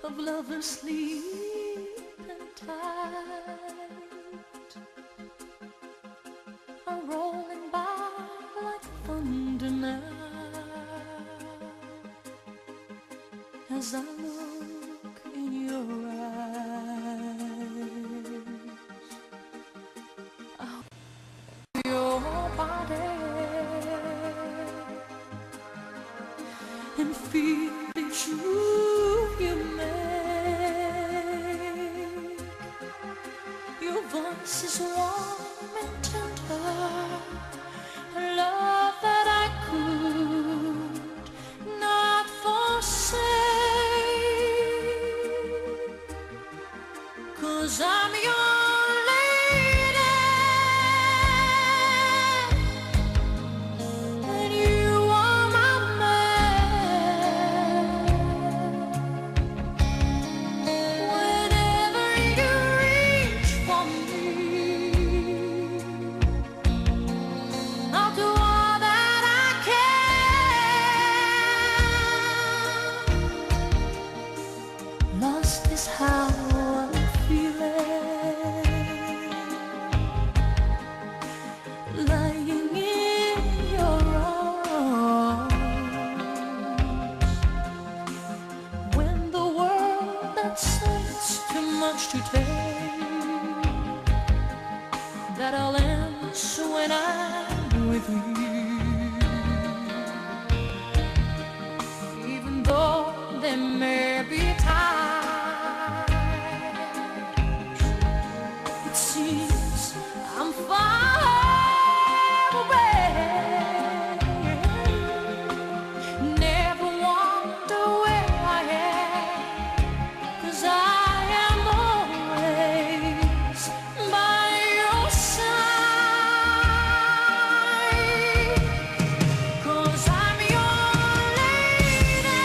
of lovers sleeping tight are rolling by like thunder now. As I look in your eyes, I hold your body and feel the truth you make. Your voice is warm and tender, a love that I could not forsake, 'cause I'm your lady and you are my man. Whenever you reach for me, I'll do all that I can. Lost is how I'm feeling, lying in your arms. When the world that seems too much to take, that all ends when I'm with you. Even though there may be times it seems I'm far away, never wonder where I am, 'cause I am always by your side, 'cause I'm your lady.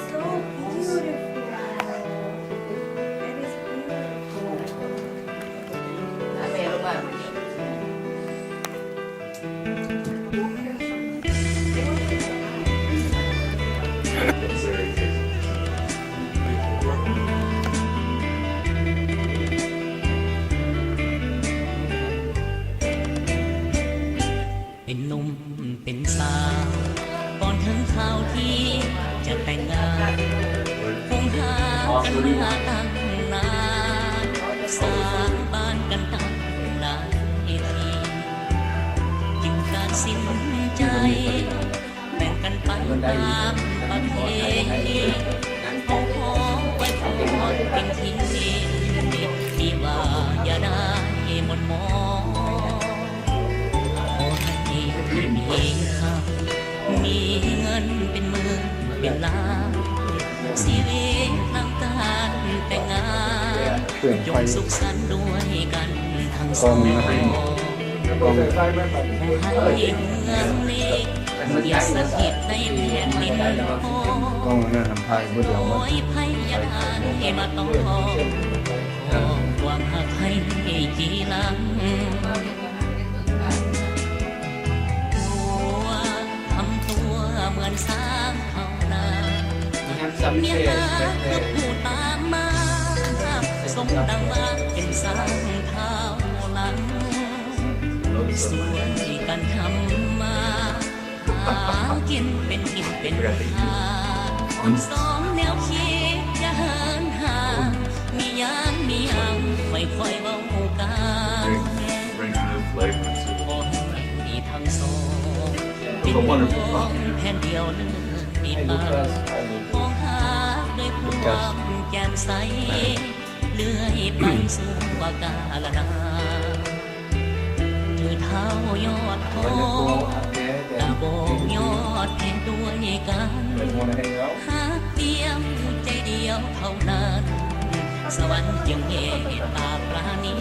so beautiful. That is beautiful. ເປັນໜຸ່ມເປັນສາວ ກ່ອນເຖິງຄາວທີ່ຈະແຕ່ງງານ ຄົງຫາກັນມາຕັ້ງນານ ສາບານກັນຕັ້ງຫຼາຍທີ ຈຶ່ງຕັດສິນໃຈ ແບ່ງກັນໄປຕາມປະເພນີ ຂໍອວຍພອນເປັນທີ່ ທີ່ວ່າຢ່າໄດ້ໝົດໝອງ ຂໍໃຫ້ມີຄຳ ມີເງິນເປັນໝື່ນເປັນລ້ານ ຊີວິດຫຼັງການແຕ່ງງານ ຈົ່ງສຸກສັນດ້ວຍກັນທັງສອງ ຂໍໃຫ້ເຮືອງເລັກ ຢ່າສະຖິດໃນແຜ່ນດິນພໍ່ ຂໍໃຫ້ພະຍາດານມາຕ້ອງ ຄວາມຮັກໃຫ້ຈີລັງ ຕົວທຳຕົວເໝືອນຊ້າງເທົ່ານາ ເມຍຮັກຄືຜູ້ຕາມມາ ສົມດັ່ງວ່າເປັນຊ້າງເທົ່າຫຼັງ ຊ່ວຍກັນທຳມາ ຫາກິນເປັນກິນເປັນທານ ຄົນສອງແນວຄິດຢ່າເຫີນຫ່າງ ມີຫຍັງມີຫຍັງໄວ້ຄ່ອຍເວົ້າກັນ ຂໍໃຫ້ມີທັງສອງ ເປັນດວງແຜ່ນດຽວເລີຍໄດ້ປານ ຂອງຮັກດ້ວຍຄວາມແຈ່ມໃສ ເລື່ອຍໄປສູ່ວາກາລະນາ ຈື່ເທົ້າຍອດທອງ ກະບອກຍອດແທນດ້ວຍກັນ ຮັກດຽວໃຈດຽວເທົ່ານັ້ນ ສະຫວັນຈຶ່ງເມດຕາປານີ.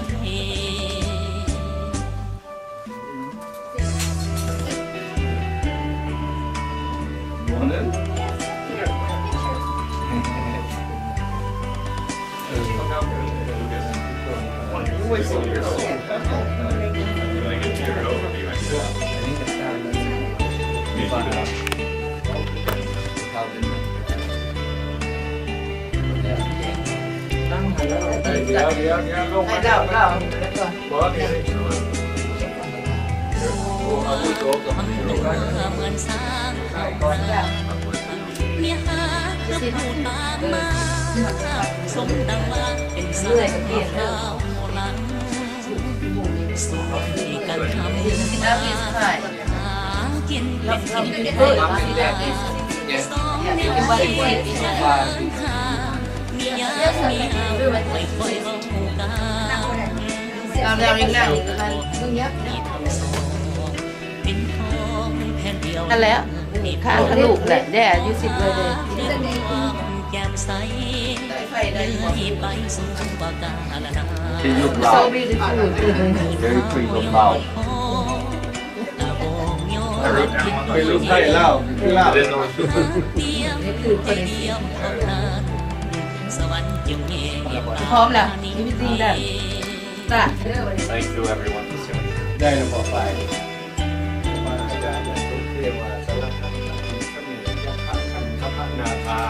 Leo, ນັ້ນແຫຼະ ຂ້າງທະລຸແຫຼະ ແດ່ຢູ່ສິບເລີຍເດ້ She look loud. Very pretty look loud. ເປັນລູກໄທລາວ ຄືລາວ. ພ້ອມແລ້ວ everything done. Start. Thank you everyone for sharing. ໄດ້ແລ້ວບໍ່? ໄປ ມາອາຈານ ເທວາ ສາລະພັນ ສະເໝ ຍັກຂະ ຄັນທະພະນາທາ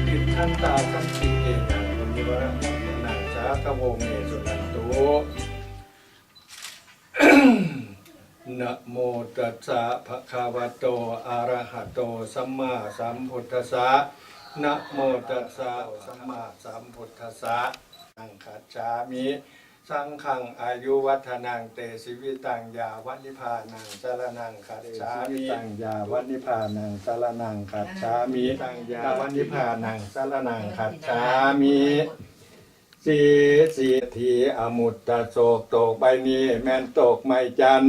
ທິດທັນຕາ ສັນຕິເຕນະ ມຸນິວະຣະະ ສາທະໂວ ເມ ສຸນັນຕຸ. ນະໂມຕັດສະ ພະຄະວະໂຕ ອະລະຫະໂຕ ສຳມາສຳພຸດທັດສະ. ນະໂມຕັດສະ ສຳມາສຳພຸດທັດສະ. ນັງຄັດສາມິ ສັງຄັງ ອາຍຸວັດທະນັງ ເຕ ຊີວິຕັງ ຍາວະນິບພານັງ ສະລະນັງຄັດສາມິ ຍາວະນິບພານັງ ສະລະນັງຄັດສາມິ ຍາວະນິບພານັງ ສະລະນັງຄັດສາມິ. ສີ ສີ ເສດຖີ ອະມຸດຕະໂສກ ໂຕກໃບນີ້ແມ່ນໂຕກໄມ້ຈັນ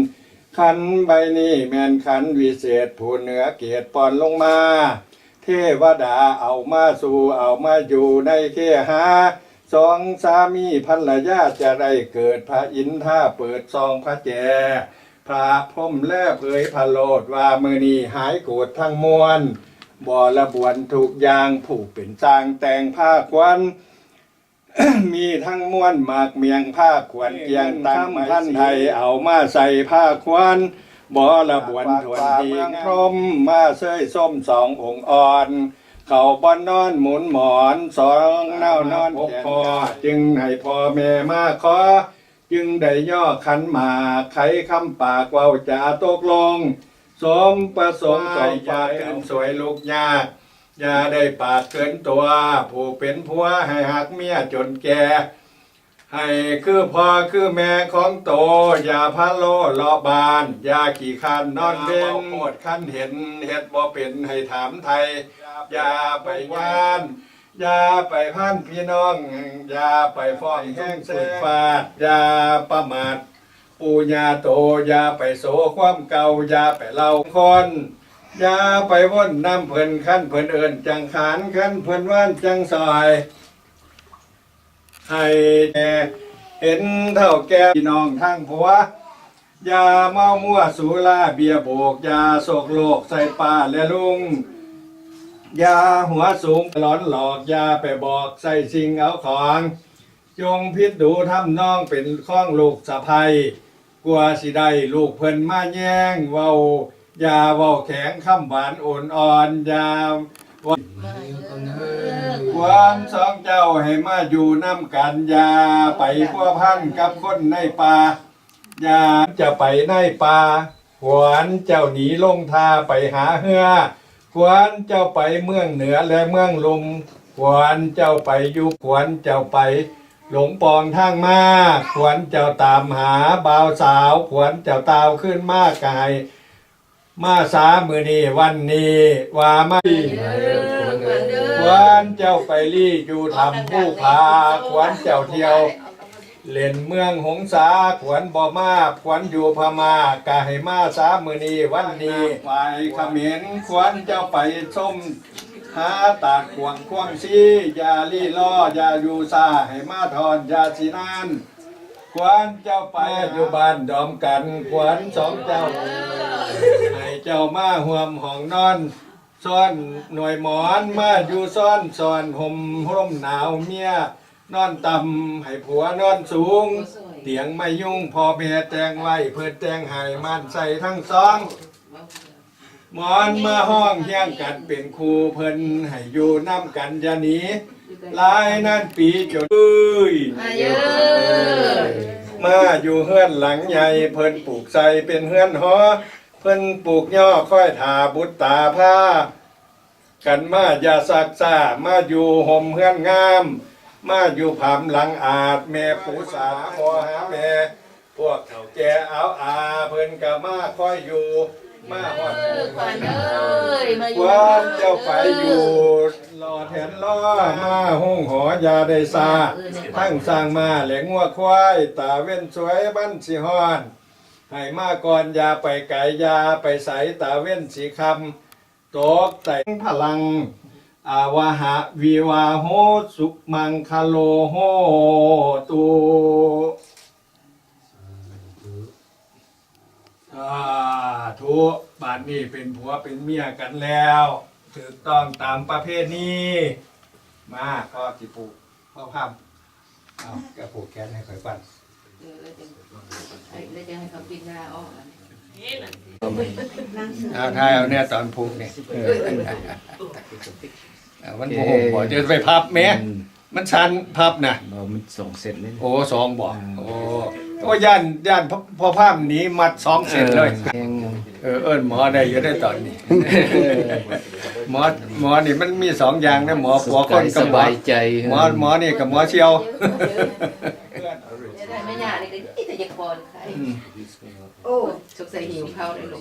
ຂັນໃບນີ້ແມ່ນຂັນວິເສດ ຜູ້ເໜືອເກດປ່ອນລົງມາ ເທວະດາເອົາມາສູ່ ເອົາມາຢູ່ໃນເຄຫາ ສອງສາມີພັນລະຍາຈະໄດ້ເກີດ ພະອິນທາເປີດຊ່ອງພະແຈ ພະພົມແລເຜີຍພະໂລດວ່າ ມື້ນີ້ຫາຍໂກດທັງມວນ ບໍລະບວນທຸກຢ່າງ ຜູ້ເປັນຊ່າງແຕ່ງພາຂວັນ ມີທັງມວນໝາກໝ້ຽງພາຂວັນ ກ່ຽງຕັ້ງໄມ້ສີ ເອົາມາໃສ່ພາຂວັນ ບໍລະບວນຖ້ວນທີ່ງາມ ມາເຊີຍຊົມສອງອົງອ່ອນ ເຂົ້າບ່ອນນອນໝູນໝອນ ສອງນາວນອນແຂນ ຈຶ່ງໃຫ້ພໍ່ແມ່ມາຂໍ ຈຶ່ງໄດ້ຍໍຂັນໝາກ ໄຂຄຳປາກເວົ້າຈາຕົກລົງ ສົມປະສົງສົມຫວັງ ຕື່ນສວຍລຸກຍາກ ຢ່າໄດ້ປາກເກີນຕົວ ຜູ້ເປັນຜົວໃຫ້ຮັກເມຍຈົນແກ່ ໃຫ້ຄືພໍ່ຄືແມ່ຂອງໂຕ ຢ່າພາໂລເລາະບ້ານ ຢ່າຂີ້ຄ້ານນອນເວັນ ເວົ້າໂພດຄັນເຫັນ ເຮັດບໍ່ເປັນໃຫ້ຖາມໄຖ່ ຢ່າໄປຢ້ານ ຢ່າໄປພານພີ່ນ້ອງ ຢ່າໄປຟ້ອງແຮງເຊີດຟາດ ຢ່າປະໝາດ ປູ່ຍ່າໂຕ ຢ່າໄປໂສຄວາມເກົ່າ ຢ່າໄປເລົ່າຄົນ ຢ່າໄປວົນນຳເພິ່ນ ຄັນເພິ່ນເອີ້ນຈັ່ງຂານ ຄັນເພິ່ນວານຈັ່ງຊອຍ ໃຫ້ແກ່ເຫັນເຖົ້າແກ່ພີ່ນ້ອງທາງຜົວ ຢ່າເມົາມົວສຸລາເບຍໂບກ ຢ່າໂຊກໂລກໃສ່ປ້າແລະລຸງ ຢ່າຫົວສູງຫຼອນຫຼອກ ຢ່າໄປບອກໃສ່ສິ່ງເອົາຂອງ ຈົ່ງຜິດດູທຳນອງເປັນຄອງລູກສະໃພ້ ກວ່າຊິໄດ້ລູກເພິ່ນມາແຍງເວົ້າ ຢ່າເວົ້າແຂງຄຳຫວານໂອນອ່ອນ ຢ່າ ຄວັນສອງເຈົ້າໃຫ້ມາຢູ່ນຳກັນ ຢ່າໄປພົວພັນກັບຄົນໃນປ່າ ຢ່າຈະໄປໃນປ່າ ຂວັນເຈົ້າໜີລົງທ່າໄປຫາເຮືອ ຂວັນເຈົ້າໄປເມືອງເໜືອແລະເມືອງລຸ່ມ ຂວັນເຈົ້າໄປຢູ່ ຂວັນເຈົ້າໄປຫຼົງປ່ອງທາງມາ ຂວັນເຈົ້າຕາມຫາບ່າວສາວ ຂວັນເຈົ້າຕ່າວຄືນມາກະໃຫ້ ມາສາມື້ນີ້ວັນນີ້ວ່າມາ ເອີ ຂວັນເອີຍ ຂວັນເຈົ້າໄປລີ້ຢູ່ຖ້ຳພູຜາ ຂວັນເຈົ້າທ່ຽວເລ່ນເມືອງຫົງສາ ຂວັນບໍ່ມາ ຂວັນຢູ່ພະມ້າ ກະໃຫ້ມາສາມື້ນີ້ວັນນີ້ ຝ່າຍຂະເໝນ ຂວັນເຈົ້າໄປຊົມຫາຕາດກວາງຄວາງຊີ ຢ່າລີ້ລໍ ຢ່າຢູ່ຊ້າ ໃຫ້ມາທ່ອນ ຢ່າຊິນານ ຂວັນເຈົ້າໄປຢູ່ບ້ານດອມກັນ ຂວັນສອງເຈົ້າ ໃຫ້ເຈົ້າມາຮ່ວມຫ້ອງນອນ ຊ້ອນໜ່ວຍໝອນ ມາຢູ່ຊ້ອນ ຊ້ອນຮົ່ມ ຮົ່ມໜາວ ເມຍນອນຕ່ຳ ໃຫ້ຜົວນອນສູງ ຕຽງໄມ້ຍຸງ ພໍ່ແມ່ແຕ່ງໄວ້ ເພິ່ນແຕ່ງໃຫ້ ມ່ານໃສ່ທັງສອງ ໝອນມາຮ້ອງຮຽງກັນເປັນຄູ່ ເພິ່ນໃຫ້ຢູ່ນຳກັນຢ່າໜີ ຫຼາຍນານປີຈົນເອີຍ ມາຢູ່ເຮືອນຫຼັງໃຫຍ່ ເພິ່ນປູກໃສ່ເປັນເຮືອນຫໍ ເພິ່ນປູກຍໍຄອຍຖ້າບຸດຕາພາກັນມາ ຢ່າຊັກຊ້າ ມາຢູ່ຮົ່ມເຮືອນງາມ ມາຢູ່ຜາມຫຼັງອາດ ແມ່ປູສາພໍ່ຫາແມ່ ພວກເຖົ້າແກ່ອາວອາ ເພິ່ນກະມາຄອຍຢູ່ ມາຮອດ ເອີ ຂວັນເອີຍ ມາຢູ່ ຂວັນເຈົ້າໄປຢູ່ລໍແທນລໍ ມາໂຮງຫໍຢ່າໄດ້ຊ້າ ເອີ ທັງຊ້າງມ້າແລະງົວຄວາຍ ຕາເວັນສວຍມັນຊິຮ້ອນ ໃຫ້ມາກ່ອນຢ່າໄປໄກ ຢ່າໄປໃສ ຕາເວັນຊິຄ່ຳ ຕົກແຕ່ງພະລັງ ອາວະຫະວິວາໂຫ ສຸມັງຄະໂລໂຫຕຸ ສາທຸ ບາດນີ້ເປັນຜົວເປັນເມຍກັນແລ້ວ ຖືກຕ້ອງຕາມປະເພນີ ມາ ພໍ່ຊິຜູກ ພໍ່ພາມ ເອົາ ກະຜູກແຂນໃຫ້ຂ້ອຍກ່ອນ ເອີ ແລ້ວຈັ່ງໃຫ້ເຂົາປິ່ນໜ້າອອກ ເອົາ ຖ່າຍເອົາແນ່ຕອນຜູກນີ້ ເອີ ເອີ ມັນບໍ່ຫົ້ມບໍ່ ຈະໄປພັບແມ້ ມັນສັ່ນພັບນະ ບໍ່ ມັນສອງເຊັນເລີຍ ໂອ້ ສອງບໍ່ ໂອ້ ໂອ້ ຢ້ານ ຢ້ານພໍ່ພາມໜີມັດສອງເຊັນເລີຍ ເອີ ເອີ້ນໝໍໄດ້ຢູ່ເດ້ຕອນນີ້ ໝໍ ໝໍນີ້ມັນມີສອງຢ່າງນະ ໝໍປົວຄົນກັບໝໍ ໝໍນີ້ກັບໝໍສ່ຽວ ແມ່ຍ່ານີ້ກະມີແຕ່ຢາກປ້ອນໄຂ່ ໂອ້ ສົງໄສຫິວເຂົ້າເດ້ລູກ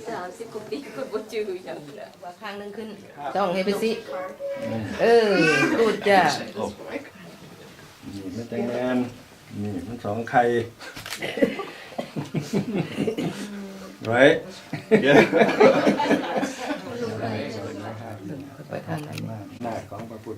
ສາມສິບກວ່າປີກະບໍ່ຈື່ຫຍັງ ວ່າຂ້າງໜຶ່ງຂຶ້ນ ຕ້ອງເຮັດໄປຊິ ເອີ ກູດຈ້າ ນີ້ມັນຈັ່ງແມ່ນ ນີ້ມັນສອງໄຂ່ ໄວ້ ໄປທາງໃດ ອຳນາດຂອງພະພຸດ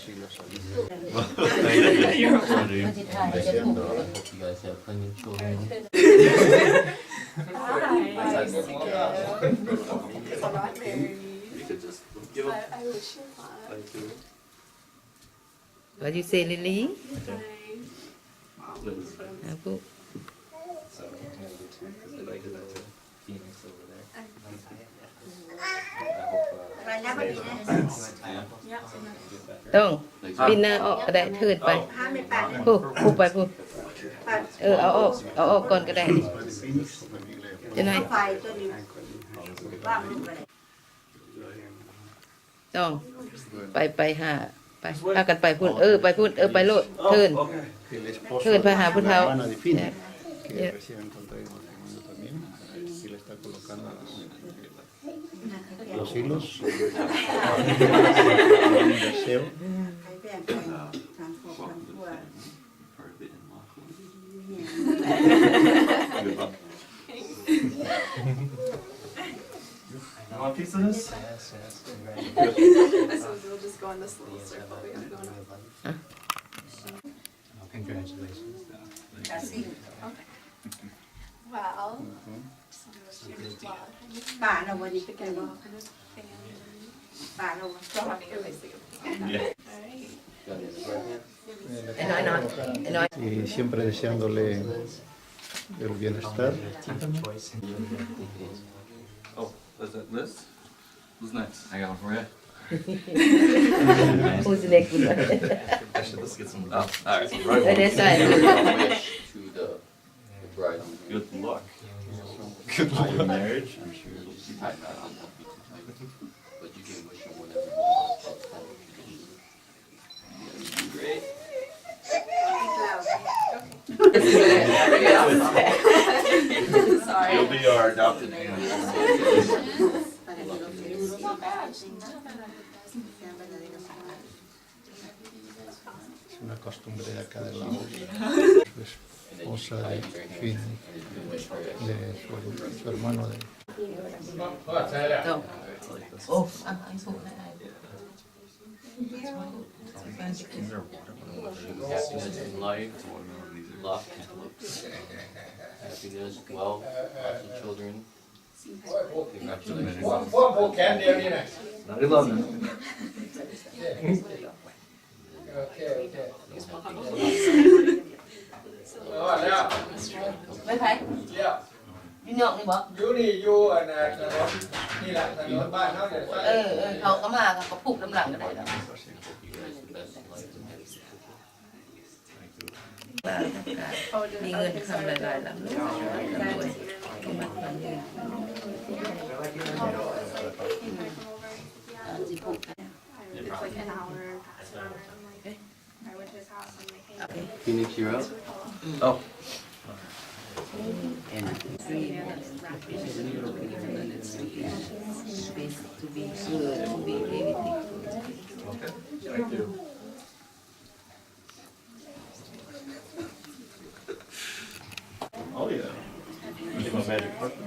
Thank you. You're welcome. I hope you guys have plenty of children. Hi. But I wish you luck. Thank you. What you say, Lily? Hi. Don't. ປິ່ນໜ້າອອກກໍໄດ້ ເທີນໄປ. ຜູ້ ຜູ້ໄປຜູ້. ເອີ ເອົາອອກ ເອົາອອກກ່ອນກໍໄດ້. ຈັ່ງໃດ? ຕ້ອງໄປ ໄປຫາ ໄປ ພາກັນໄປພຸ້ນ ເອີ ໄປພຸ້ນ ເອີ ໄປໂລດ ເທີນ ເທີນໄປຫາຜູ້ເຖົ້າ. Los hilos. Un deseo. You want a piece of this? Yes, yes, congratulations. So we'll just go in this little circle we have going on. Congratulations. Wow. ປາລະວະນີ້ ປາລະວະ. Y siempre deseándole el bienestar. Oh, is that Liz? Who's next? I got one for you. Who's the next one? Actually, let's get some. Oh, all right. Right. Wish to the Good luck. Good luck. Your marriage, I'm sure. But you can wish him whatever you want. Great. Sorry. You'll be our adopted parent. Es una costumbre de acá de Laos. Su esposa de Fini, de su, su hermano de. Happiness in life, love, happiness, wealth, lots of children. ໂອ້ຍ ພວກ Congratulations. ພວກ ພວກແຂນດຽວນີ້ນະ ໂອເຄ ໂອເຄ ໂອເຄ ເອົາແລ້ວ ໄປໃສ? ຢູ່ນອກນີ້ບໍ່? ຢູ່ນີ້ ຢູ່ອັນນັ້ນ ຖະໜົນນີ້ລະ ຖະໜົນບ້ານເຮົານີ້ລະ. ເອີ ເອີ ເຂົາກໍມາ ເຂົາກໍຜູກນຳຫຼັງກໍໄດ້ດອກ. Thank you. ມີເງິນຄຳຫຼາຍໆ ລ່ຳລວຍ ລ່ຳລວຍ ມີມັນຄວາມເງິນ It's like an hour past an hour. I'm like, I went to his house, I'm like, hey. Phoenix, you're up. Oh. And to be good, to be everything. Okay. Thank you. Oh, yeah. Get my magic carpet.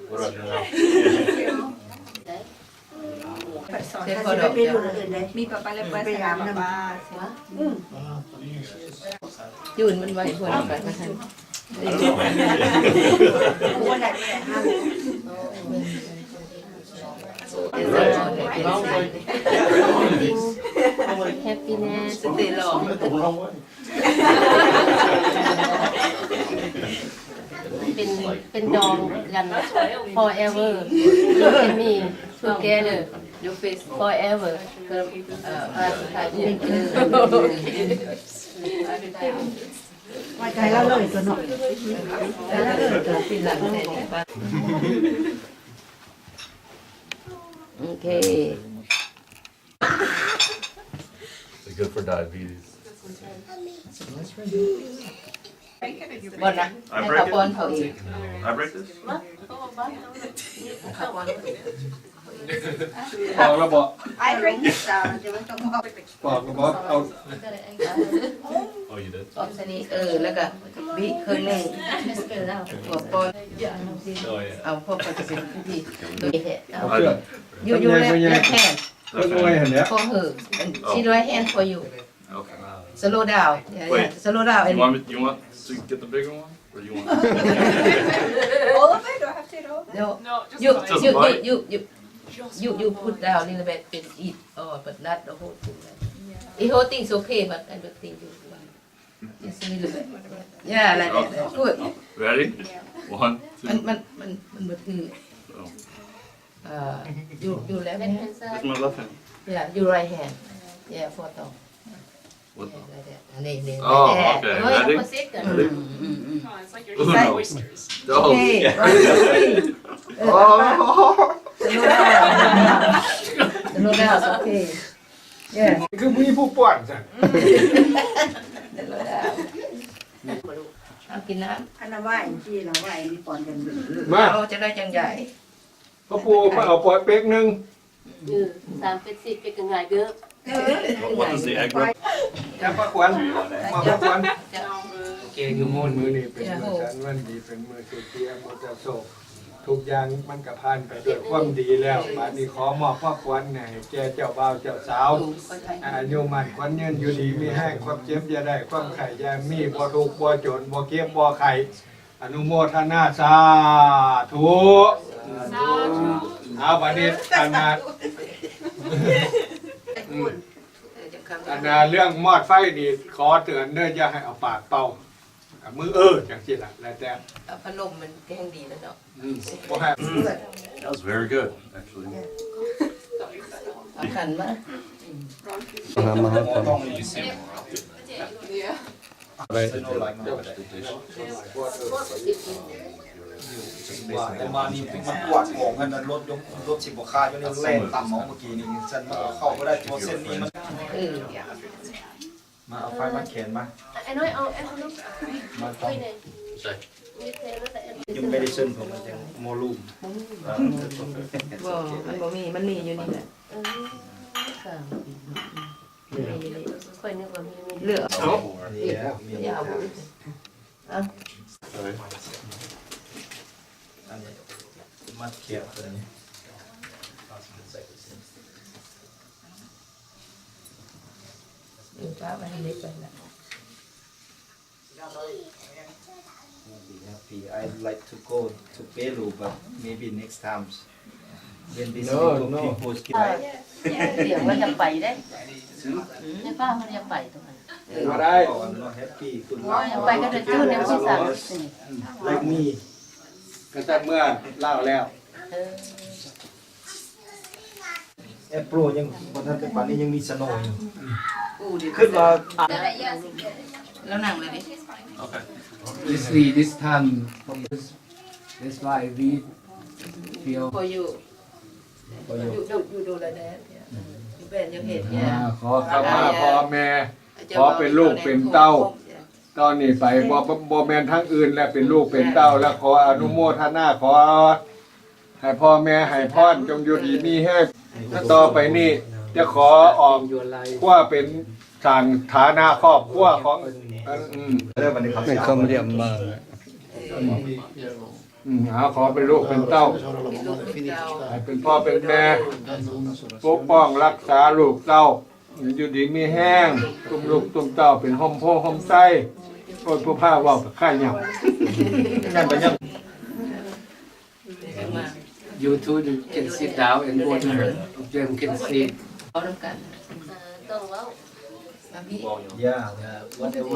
What do I do now? ມີປະປາແລະເປີດໃສ່ປະປາ. ຢືນມັນໄວ້ ຄວນໄປ Happiness. ເປັນ ເປັນດອງກັນ forever. You and me together forever. ເອີ ພາສາໄທ ວ່າໃຈລາວເລີຍຕົວເນາະ ໃຈລາວເລີຍຕົວ. ໂອເຄ. It's good for diabetes. ບໍ່ນະ I ໃຫ້ເຂົາ break it? ປ້ອນເຂົາເອງ. I break this? ໃຫ້ເຂົາປ້ອນເຂົາເອງ. ປອກແລ້ວບໍ່? I break this down. ປອກແລ້ວບໍ່? ເອົາ. Oh, you did? ປອກໃສ່ນີ້ ເອີ ແລ້ວກໍບີບເຄິ່ງໜຶ່ງ. ປອກປ້ອນ. Oh, yeah. ເອົາ ພວກເຂົາຈະເປັນພິທີ. ເອົາ you, you left, left hand. Put away in there. For her. And she right hand for you. Okay. Slow down. Yeah, Wait. Yeah. Slow down. You And want me, you want to get the bigger one? Or you want All of it? Do I have to eat all of it? No. No, just You, a bite. Just a you, bite. You, you, you, Just you, one you put bite. Down a little bit and eat all, but not the whole thing. Yeah. The whole thing's okay, but I don't think you want. Just a little bit. Yeah, like that. Good. Ready? Yeah. One, two. ມັນ ມັນ ມັນ ມັນບໍ່ຖືກ. Oh. Uh, you, you left hand? That's my left hand. Yeah, you right hand. Yeah, for top. What the? Yeah, like that. ອັນນີ້ ນີ້ Oh, like that. Okay. ໂອ້ຍ Ready? ເອົາມາຊິກັນ Ready? ອືມ ອືມ ອືມ Oh, it's like you're Uno. Eating oysters. Dos. Okay. Oh. Slow down. Slow down, it's okay. Yeah. ຄືມີຜູ້ປ້ອນຊັ້ນ ເອົາກິນນ້ຳ ອັນນັ້ນໄວ້ ອັນຊີ້ລະໄວ້ ມີປ້ອນກັນ ມາ ເອົາຈັ່ງໃດຈັ່ງໃດ ພໍ່ປູ່ມາເອົາປອຍເປັກໜຶ່ງ ເອີ ສາມເປັກສີ່ເປັກກໍງ່າຍເດີ What, what does the egg rub? ຈັບປາຂວັນ ມາປາຂວັນ ໂອເຄ ຄືມື້ ມື້ນີ້ເປັນມື້ສັນວັນດີ ເປັນມື້ສຸກເກຍ ມື້ຕາໂສກ ທຸກຢ່າງມັນກໍຜ່ານໄປດ້ວຍຄວາມດີແລ້ວ. ບາດນີ້ຂໍມອບຂອງຂວັນໃຫ້ແກ່ເຈົ້າບ່າວເຈົ້າສາວ ອາຍຸໝັ້ນຂວັນຍືນ ຢູ່ດີມີແຮງ ຄວາມເຈັບຢ່າໄດ້ ຄວາມໄຂ້ຢ່າມີ ບໍ່ທຸກບໍ່ຈົນ ບໍ່ເຈັບບໍ່ໄຂ້ ອະນຸໂມທະນາ ສາທຸ. ສາທຸ. ເອົາ ບາດນີ້ ອັນນ່າ ອືມ ອັນນ່າ ເລື່ອງມອດໄຟນີ້ ຂໍເຕືອນເດີ ຢ່າໃຫ້ເອົາປາກເປົ່າ ກະມືເອີ ຈັ່ງຊີ້ລະ ແລ້ວແຕ່ ເອົາພັດລົມມັນແຮງດີແລ້ວເນາະ ອືມ ບໍ່ໃຫ້ That was very good, actually. ເອົາຂັນມາ ມາ ມາ Right. ວ່າແຕ່ມານີ້ມັນກວາດຂອງຫັ້ນນະ ລົດ ລົດສິບໍ່ຄາຢູ່ນີ້ ແລ່ນຕຳເອົາເມື່ອກີ້ນີ້ ຊັ້ນມັນກໍເຂົ້າບໍ່ໄດ້ ຕົວເສັ້ນນີ້ມັນ ເອີ ມາເອົາໄຟມາແຂນມາ ໄອ້ນ້ອຍເອົາ ເອົາ ມາຕ້ອງ ໃສ່ medicine ຂອງມັນຈັ່ງ more room ບໍ່ ມັນບໍ່ມີ ມັນມີຢູ່ນີ້ແຫຼະ ເອີ ຂ້ອຍນຶກວ່າມີ ເລືອກເອົາ Yeah. ເອົາ ອັນນີ້ມັດແຂນຕົວນີ້ ເອີ ປ້າໄວ້ໃຫ້ເລັກໄວ້ລະ Be happy. I like to go to Peru, but maybe next times. When this No, little no. People ດຽວມັນຢາກໄປເດ້ ໃນປ່າມັນຢາກໄປຕົວນັ້ນ ບໍ່ໄດ້ Happy ຂຶ້ນ ໂອ້ຍ ຢາກໄປກໍໄດ້ ຄືແນວທີ່ສາມສິບສີ່ Like me ກໍແຕ່ເມື່ອລາວແລ້ວ ເອີ April ຍັງບໍ່ທັນໄດ້ປານນີ້ ຍັງມີ snow ຢູ່ ຄືວ່າ ແລ້ວນັ່ງເລີຍ Okay. This we, this time, that's why we feel For you. For you. You, you, you do like that. Yeah. ແບບຢາກເຫັນ ອ່າ ເນຍ ຂໍຄຳມາພໍ່ແມ່ ຂໍເປັນລູກເປັນເຕົ້າ ຕໍ່ນີ້ໄປ ບໍ່ ບໍ່ແມ່ນທາງອື່ນແລ້ວ ເປັນລູກເປັນເຕົ້າແລ້ວ ຂໍອະນຸໂມທະນາ ຂໍໃຫ້ພໍ່ແມ່ໃຫ້ພອນ ຈົ່ງຢູ່ດີມີແຮງ ຕໍ່ໄປນີ້ຈະຂໍອອກຄົວເປັນ ສ້າງຖານະຄອບຄົວຂອງ ເອີ ອືມ ເອີ ບັດນີ້ເຂົາ ເປັນຄຳລຽມມາ ອືມ ເອົາ ຂໍເປັນລູກເປັນເຕົ້າ ເປັນລູກເປັນເຕົ້າ ໃຫ້ເປັນພໍ່ເປັນແມ່ ປົກປ້ອງຮັກສາລູກເຕົ້າ ຢູ່ດີມີແຮງ ຕຸ້ມລູກຕຸ້ມເຕົ້າ ເປັນຮົ່ມໂພຮົ່ມໄຊ ໂອ້ຍ ຜູ້ພາເວົ້າກໍຄ້າຍຫຍັງ You two can sit down and both of them can sit. ເວົ້ານຳກັນ ເອີ ຕ້ອງເວົ້າ ມາພີ່ Yeah, yeah, whatever.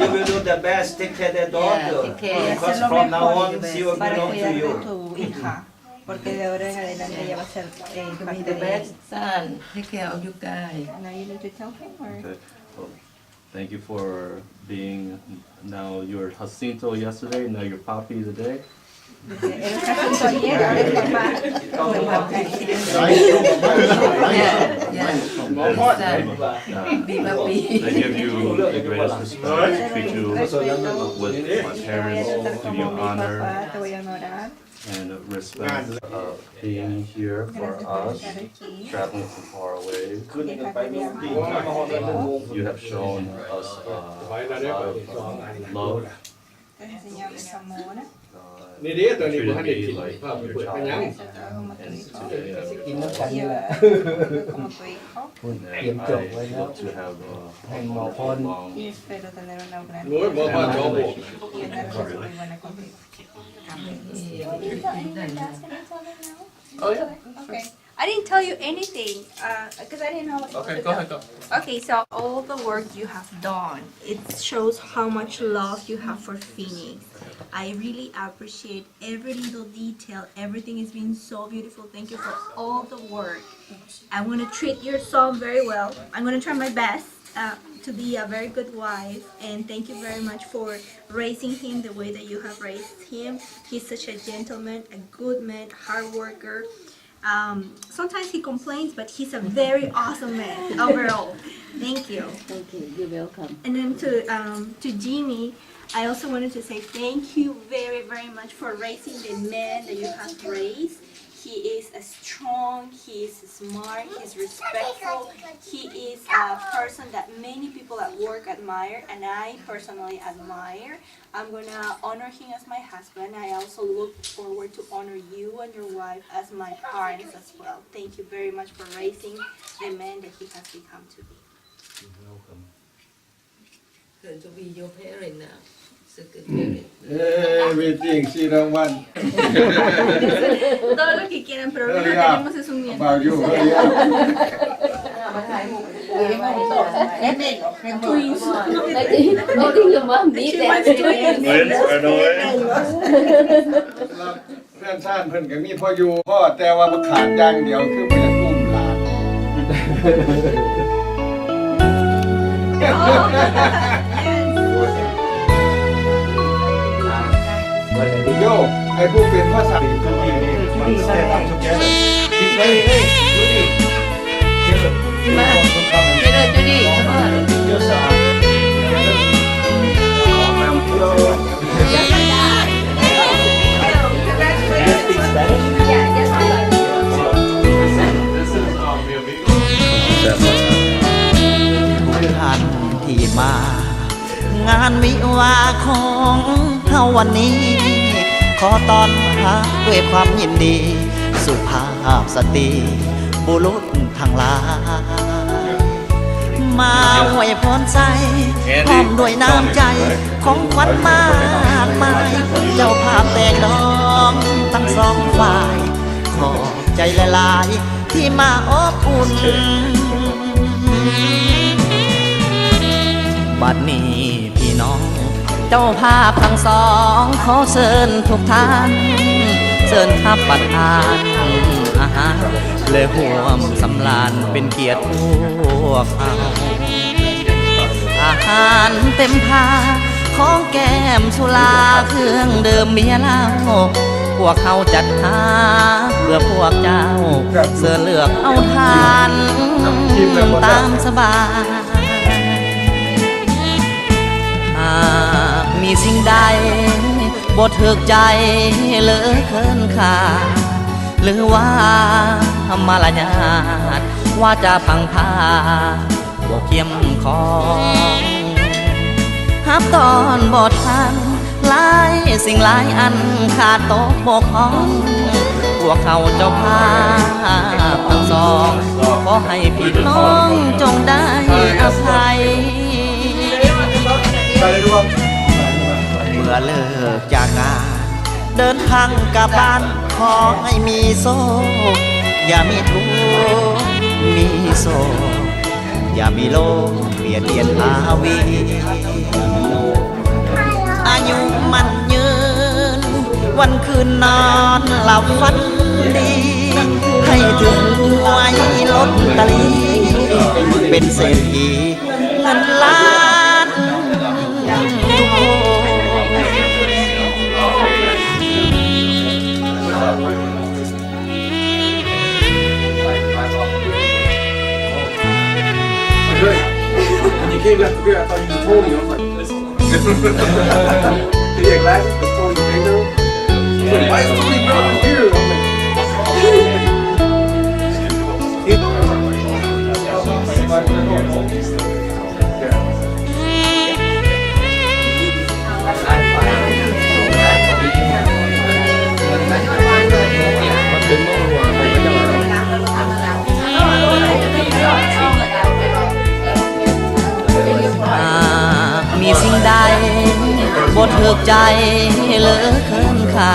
You will do the best. Take care their daughter. Yeah, take care. Because from now on, she will belong to you. Para que vuelva a tu hija. Porque de ahora en adelante ella va a ser, eh, parte de él. Son, take care of you guys. Now you need to tell him, or? Okay. Well, thank you for being, now you're Jacinto yesterday, now you're Papi today. Él era Jacinto ayer, ahora es papá. Yeah, yeah. Son, be Papi. They give you the greatest respect, treat you with my parents, give you honor. Te voy a honorar. And respect, uh, being here for us, traveling from far away. You have shown us, uh, a lot of love, uh, ນີ້ເດ້ ຕອນນີ້ບໍ່ທັນໄດ້ກິນ ພາໄປເປີດໄປຫຍັງ ກິນນຳກັນນີ້ແຫຼະ ພຸ້ນ ຕຽມຈອກໄວ້ແລ້ວ ໃຫ້ໝໍພອນ ໂອ້ຍ ໝໍພອນ ໝໍໂບກ Oh, yeah. Okay. I didn't tell you anything, uh, 'cause I didn't know what to do. Okay, go ahead, go. Okay, so all the work you have done, it shows how much love you have for Phoenix. I really appreciate every little detail. Everything is being so beautiful. Thank you for all the work. I wanna treat your son very well. I'm gonna try my best, uh, to be a very good wife, and thank you very much for raising him the way that you have raised him. He's such a gentleman, a good man, hard worker. Um, sometimes he complains, but he's a very awesome man overall. Thank you. Thank you. You're welcome. And then to, um, to Jimmy, I also wanted to say thank you very, very much for raising the man that you have raised. He is a strong, he is smart, he's respectful, he is a person that many people at work admire, and I personally admire. I'm gonna honor him as my husband. I also look forward to honor you and your wife as my parents as well. Thank you very much for raising the man that he has become to be. You're welcome. Going to be your parent now. So good parent. Everything she don't want. Todo lo que quieran, pero no tenemos es un nieto. About you, yeah. Twins. I think, I think your mom need that. Twins, I know, eh? ເພື່ອນຊານເພິ່ນກໍມີພໍຢູ່ພໍ ແຕ່ວ່າມັນຂາດຢ່າງດຽວ ຄືບໍ່ຢາກອຸ້ມຫຼານ. Yo, ໃຫ້ຜູ້ເປັນພາສາ Hey, hey, Judy. Hey, Judy. This is, um, mi amigo. ທຸກທ່ານທີ່ມາງານວິວາຂອງເຮົາວັນນີ້ ຂໍຕ້ອນຮັບດ້ວຍຄວາມຍິນດີ ສຸພາບສະຕີ ບຸລຸດທັງຫຼາຍ ມາອວຍພອນໃສ່ ພ້ອມດ້ວຍນ້ຳໃຈ ຂອງຂວັນມາກມາຍ ເຈົ້າພາບແຕ່ງດອງທັງສອງຝ່າຍ ຂອບໃຈຫຼາຍໆ ທີ່ມາອົບອຸ່ນ ບັດນີ້ພີ່ນ້ອງ ເຈົ້າພາບທັງສອງ ຂໍເຊີນທຸກທ່ານ ເຊີນຮັບປະທານອາຫານ ແລະຮ່ວມສຳລານເປັນກຽດພວກເຮົາ. ອາຫານເຕັມພາ ຂອງແກ້ມສຸລາ ເຄື່ອງດື່ມເບຍເຫຼົ້າ ພວກເຮົາຈັດຫາເພື່ອພວກເຈົ້າ ເຊີນເລືອກເອົາທານຕາມສະບາຍ. ຫາກມີສິ່ງໃດບໍ່ຖືກໃຈເລີຍເກີນຄ່າ ຫຼືວ່າມາລະຍາດ ວາຈາພັງພາ ບໍ່ຄຽມຂອງ ຮັບຕ້ອນບໍ່ທັນ ຫຼາຍສິ່ງຫຼາຍອັນຂາດຕົກບົກຜ່ອງ ພວກເຮົາເຈົ້າພາບທັງສອງ ຂໍໃຫ້ພີ່ນ້ອງຈົ່ງໄດ້ອະໄພ ເມື່ອເລີກຈາກງານ ເດີນທາງກັບບ້ານ ຂໍໃຫ້ມີໂຊກ ຢ່າມີທຸກ ມີໂສກ ຢ່າມີໂລກບຽດບຽນຫາວີນ ອາຍຸໝັ້ນຍືນ ວັນຄືນນອນຫຼັບຝັນດີ ໃຫ້ຖືກຫວຍລົດຕະລີ ເປັນເສດຖີເງິນລ້ານທຸກຄົນ. When you came back from here, I thought you just told me. I was like, "Listen." Did he have glasses? Was Tony Bingo? He's like, "Why is Tony Bingo here?" I'm like, ໃຈເລີເຂີນຄ່າ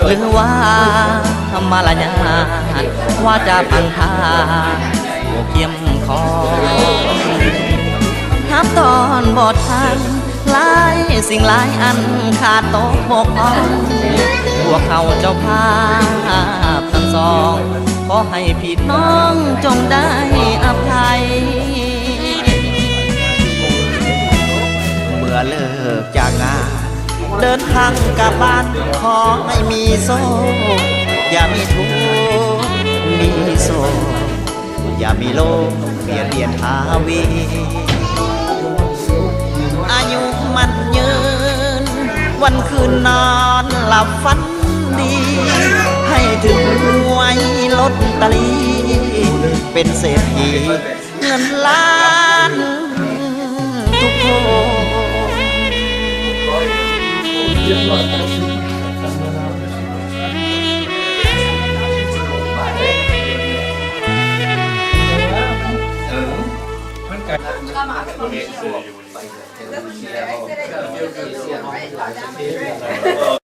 ຫຼືວ່າມາລະຍາດ ວາຈາປານທາບໍ່ກຽມຂໍ ຮັບຕ້ອນບໍ່ທັນ ຫຼາຍສິ່ງຫຼາຍອັນຂາດຕົກບົກຜ່ອງ ພວກເຮົາເຈົ້າພາບທັງສອງ ຂໍໃຫ້ພີ່ນ້ອງຈົ່ງໄດ້ອະໄພ. ເມື່ອເລີກຈາກງານ ເດີນທາງກັບບ້ານ ຂໍໃຫ້ມີໂຊກ ຢ່າມີທຸກ ມີໂສກ ຢ່າມີໂລກບຽດບຽນຫາວີ ອາຍຸໝັ້ນຍືນ ວັນຄືນນອນຫຼັບຝັນດີ ໃຫ້ຖືກຫວຍລົດຕະລີ ເປັນເສດຖີເງິນລ້ານທຸກຄົນ. ມັນກະ